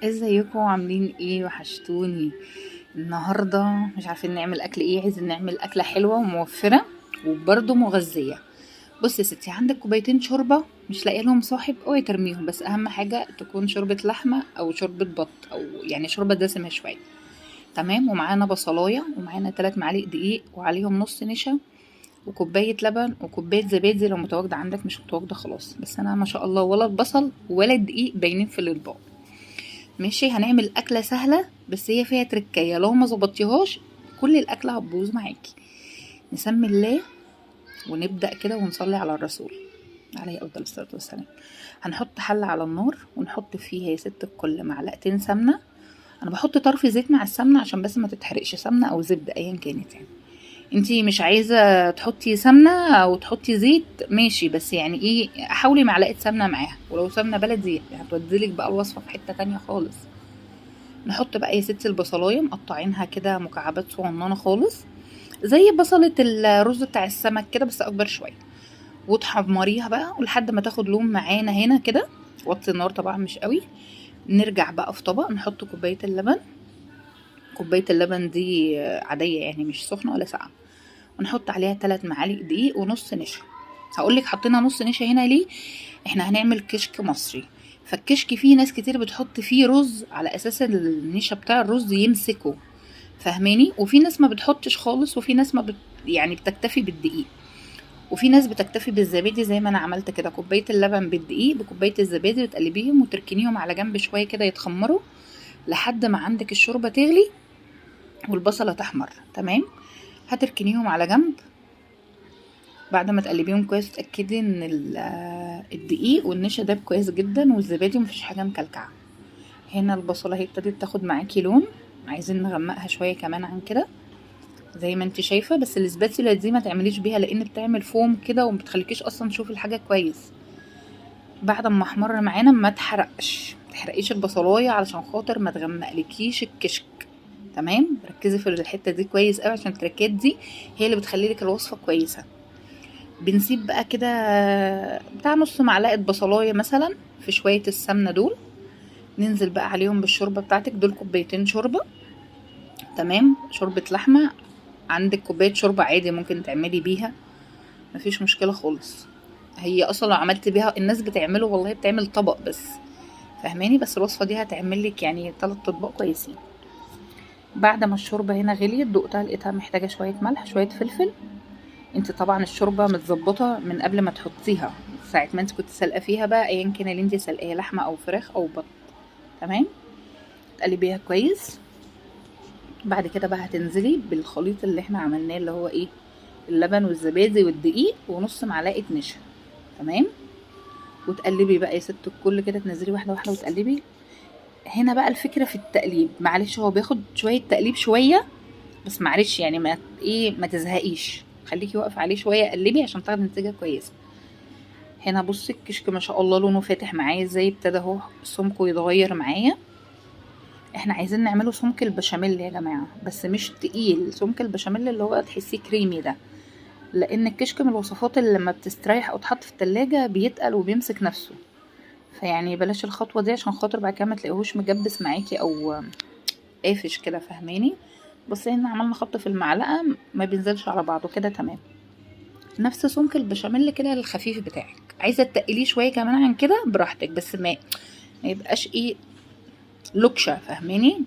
ازيكم؟ عاملين ايه؟ وحشتوني. النهارده مش عارفين نعمل اكل ايه، عايزين نعمل اكله حلوة وموفره وبرده مغذيه. بصي يا ستي، عندك كوبايتين شوربة مش لاقيه لهم صاحب، اوعي ترميهم، بس اهم حاجة تكون شوربة لحمه او شوربة بط، او يعني شوربة دسمة شوية. تمام. ومعانا بصلايه، ومعانا 3 معالق دقيق، وعليهم نص نشا، وكوبايه لبن، وكوبايه زبادي لو متواجدة عندك، مش متواجدة خلاص. بس انا ما شاء الله ولا البصل ولا الدقيق باينين في الاطباق. ماشي، هنعمل اكله سهلة بس هي فيها تركايه، لو ما ظبطتيهاش كل الاكلة هتبوظ معاكي. نسمي الله ونبدا كده ونصلي على الرسول عليه افضل الصلاة والسلام. هنحط حله على النار ونحط فيها يا ست الكل معلقتين سمنه. انا بحط طرف زيت مع السمنة عشان بس ما تتحرقش، سمنه او زبدة ايا كانت. يعني انتي مش عايزه تحطي سمنه او تحطي زيت ماشي، بس يعني ايه، حاولي معلقه سمنه معاها، ولو سمنه بلدي هتوديلك بقى الوصفة في حتة تانية خالص. نحط بقى يا ستي البصلايه مقطعينها كده مكعبات صغننه خالص، زي بصله الرز بتاع السمك كده بس اكبر شوية، وتحمريها بقى ولحد ما تاخد لون معانا هنا كده. وطي النار طبعا مش قوي. نرجع بقى في طبق نحط كوباية اللبن. كوباية اللبن دي عادية يعني مش سخنة ولا ساقعه، ونحط عليها 3 معالق دقيق ونص نشا. هقولك حطينا نص نشا هنا ليه، احنا هنعمل كشك مصري، فالكشك فيه ناس كتير بتحط فيه رز على اساس النشا بتاع الرز يمسكه، فاهماني؟ وفي ناس ما بتحطش خالص، وفي ناس ما بت... يعني بتكتفي بالدقيق، وفي ناس بتكتفي بالزبادي زي ما انا عملت كده. كوباية اللبن بالدقيق بكوبايه الزبادي، وتقلبيهم وتركنيهم على جنب شوية كده يتخمروا لحد ما عندك الشوربة تغلي والبصله تحمر. تمام، هتركنيهم على جنب بعد ما تقلبيهم كويس، وتأكدي ان الدقيق والنشا داب كويس جدا والزبادي ومفيش حاجة مكلكعه. هنا البصله هي ابتدت تاخد معاكي لون، عايزين نغمقها شوية كمان عن كده زي ما انت شايفه. بس الاسباتيولا دي ما تعمليش بيها لان بتعمل فوم كده وما بتخليكيش اصلا تشوفي الحاجة كويس. بعد ما احمر معانا ما تحرقش، ما تحرقيش البصلايه علشان خاطر ما تغمقلكيش الكشك. تمام، ركزي في الحتة دي كويس قوي عشان التركات دي هي اللي بتخلي لك الوصفة كويسة. بنسيب بقى كده بتاع نص معلقه بصلايه مثلا في شوية السمنة دول، ننزل بقى عليهم بالشوربه بتاعتك. دول كوبايتين شوربة. تمام، شوربة لحمه، عندك كوباية شوربة عادي ممكن تعملي بيها، مفيش مشكلة خالص. هي اصلا لو عملت بيها الناس بتعمله والله بتعمل طبق بس، فاهماني؟ بس الوصفة دي هتعمل لك يعني 3 اطباق كويسين. بعد ما الشوربة هنا غليت دقتها لقيتها محتاجه شوية ملح شوية فلفل. انت طبعا الشوربة متظبطه من قبل ما تحطيها، ساعة ما انت كنت سالقه فيها بقى ايا كان اللي انت سالقاه، لحمه او فراخ او بط. تمام، تقلبيها كويس. بعد كده بقى هتنزلي بالخليط اللي احنا عملناه اللي هو ايه، اللبن والزبادي والدقيق ونص معلقه نشا. تمام، وتقلبي بقى يا ست الكل كده، تنزلي واحدة واحدة وتقلبي. هنا بقى الفكرة في التقليب، معلش هو بياخد شوية تقليب شوية بس معلش يعني ما ايه ما تزهقيش، خليكي واقفة عليه شوية قلبي عشان تاخدي نتيجة كويسة. هنا بصي الكشك ما شاء الله لونه فاتح معايا ازاي، ابتدى اهو سمكة يتغير معايا. احنا عايزين نعمله سمك البشاميل يا جماعة، بس مش تقيل، سمك البشاميل اللي هو تحسيه كريمي ده، لان الكشك من الوصفات اللي لما بتستريح او تحط في التلاجة بيتقل وبيمسك نفسه، فيعني بلاش الخطوة دي عشان خاطر بعد كده ما تلاقيهوش مجبس معاكي او قافش كده، فاهماني؟ بصي هنا عملنا خبط في المعلقة ما بينزلش على بعضه كده. تمام، نفس سمك البشاميل كده الخفيف بتاعك. عايزه تقليه شوية كمان عن كده براحتك، بس ما يبقاش ايه لوكشه، فاهماني؟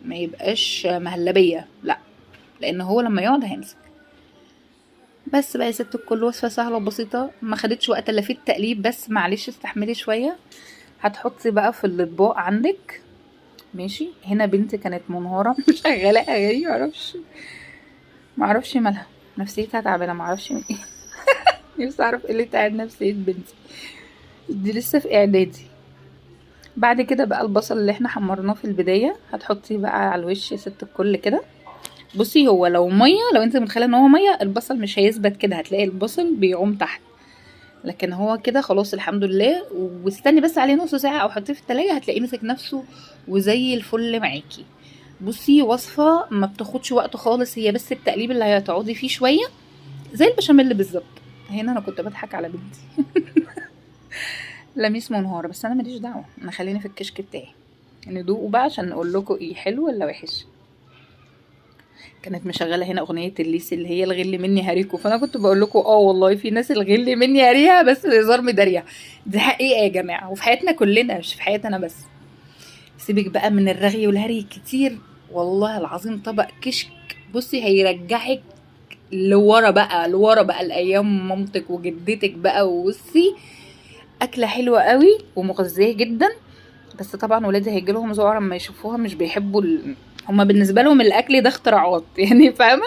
ما يبقاش مهلبية، لا، لان هو لما يقعد هيمسك. بس بقى يا ست الكل، وصفه سهلة وبسيطة ما خدتش وقت الا في التقليب بس، معلش استحملي شوية. هتحطي بقى في الاطباق عندك. ماشي، هنا بنتي كانت منهاره مشغله اغاني، معرفش مالها، نفسيتها تعبانة معرفش من ايه. نفسي اعرف ايه اللي تعب نفسية بنتي دي، لسه في اعدادي. بعد كده بقى البصل اللي احنا حمرناه في البداية هتحطيه بقى على الوش يا ست الكل كده. بصي هو لو مية، لو انت متخيله ان هو مية البصل مش هيثبت كده، هتلاقي البصل بيعوم تحت، لكن هو كده خلاص الحمد لله. واستني بس عليه نص ساعة او حطيه في التلاجة هتلاقيه مسك نفسه وزي الفل معاكي. بصي وصفه ما بتاخدش وقت خالص، هي بس التقليب اللي هتقعدي فيه شوية زي البشاميل بالظبط. هنا انا كنت بضحك على بنتي لميس منهاره، بس انا ماليش دعوه، انا خليني في الكشك بتاعي. ندوقه بقى عشان نقول لكم ايه، حلو ولا وحش. كانت مشغله هنا اغنية الليسي اللي هي الغل مني هريكو، فانا كنت بقول لكم والله في ناس الغل مني هريها بس الهزار مداريها. دي حقيقة يا جماعة، وفي حياتنا كلنا مش في حياتنا انا بس. سيبك بقى من الرغي والهري الكتير، والله العظيم طبق كشك بصي هيرجعك لورا بقى، لورا بقى الايام مامتك وجدتك بقى. وبصي اكله حلوة قوي ومغذيه جدا، بس طبعا ولادي هيجي لهم ذعر لما يشوفوها، مش بيحبوا هما بالنسبة لهم الاكل ده اختراعات يعني فاهمه؟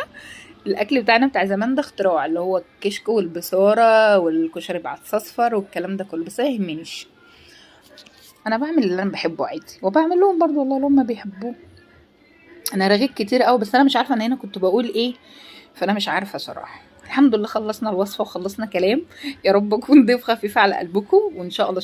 الاكل بتاعنا بتاع زمان ده اختراع، اللي هو الكشك والبصاره والكشري بعدس اصفر والكلام ده كله، بس ما يهمنيش، انا بعمل اللي انا بحبه عادي، وبعمل لهم برضو والله اللي هما بيحبوه. انا رغيت كتير قوي، بس انا مش عارفه ان انا كنت بقول ايه، فانا مش عارفه صراحة. الحمد لله خلصنا الوصفة وخلصنا كلام، يا رب اكون ضيف خفيف على قلبكم، وان شاء الله